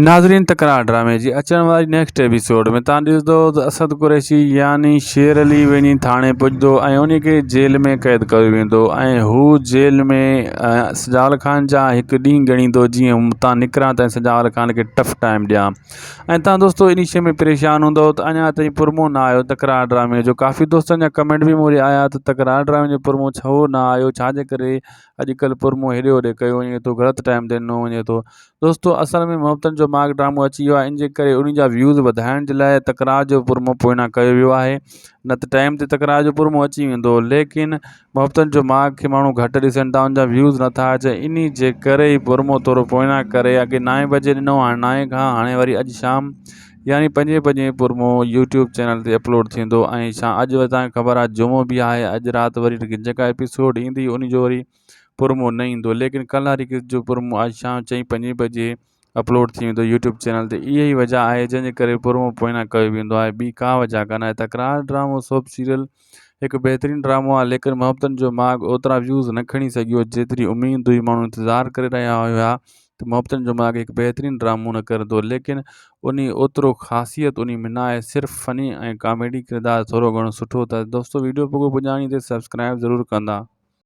ناظرين تڪرار ڊرامي جي اچڻ واري نيڪسٽ ايپيسوڊ ۾ تان ڏسندو ته اسد قريشي يعني شير علي وڃي ٿاڻي پڄندو ۽ ان کي جيل ۾ قيد ڪيو ويندو ۽ هو جيل ۾ سجاول خان جا هڪ ڏينهن ڳڻيندو جيئن تان نڪران ته سجاول خان کي ٽف ٽائيم ڏيان ۽ تان دوستو ان شي ۾ پريشان هوندو ته اڃا تائين پرمو نه آيو تڪرار ڊرامي جو ڪافي دوستن جا ڪمينٽ به مون ڏي آيا ته تڪرار ڊرامي جو پرمو ڇو نه آيو ڇا جي ڪري اڄڪلهه پرمو هيڏي هوڏي ڪيو وڃي ٿو غلط ٽائيم تي ڏنو وڃي ٿو دوستو اصل ۾ محبتن جو ماڳ ڊرامو اچي ويو آهي ان جي ڪري ان جا ويوز وڌائڻ جي لاء تڪرار جو پرمو پوئنا ڪيو ويو آهي نه ته ٽائيم تي تڪرار جو پرمو اچي ويندو ليڪن محبتن جو ماڳ کي ماڻهو گهٽ ڏسن ٿا ان جا ويوز نٿا اچن ان جي ڪري ئي پرمو ٿورو پوئنا ڪري اڳي نائين بجي ڏنو هاڻي نائين کان هاڻي وري اڄ شام يعني پنجين بجي پرمو يوٽيوب چينل تي اپلوڊ ٿيندو ۽ شا اڄ تان خبر آهي جمعو به آهي اڄ رات وري جيڪا ايپيسوڊ ايندي ان جو وري پرمو نه ايندو ليڪن ڪلهه واري قسط جو پرمو آج شام چئين پنجين بجي اپلوڊ ٿي ويندو يوٽيوب چينل تي اها ئي وجه آهي جنهن جي ڪري پرمو پوئنا ڪيو ويندو آهي ٻي ڪا وجه ڪانه آهي تڪرار ڊرامو سوپ سيريل هڪ بهترين ڊرامو آهي ليڪن محبتن جو ماڳ اوترا ويوز نه کڻي سگهيو جيتري اميد هئي ماڻهو انتظار ڪري رهيا هيا ته محبتن جو ماڳ هڪ بهترين ڊرامو نه ڪرندو ليڪن انهي اوترو خاصيت انهي ۾ نه آهي صرف فني ۽ ڪاميڊي ڪردار ٿورو گهڻو سٺو اٿس دوستو ويڊيو پڳو پڄاڻي تي سبسڪرائب ضرور ڪندا.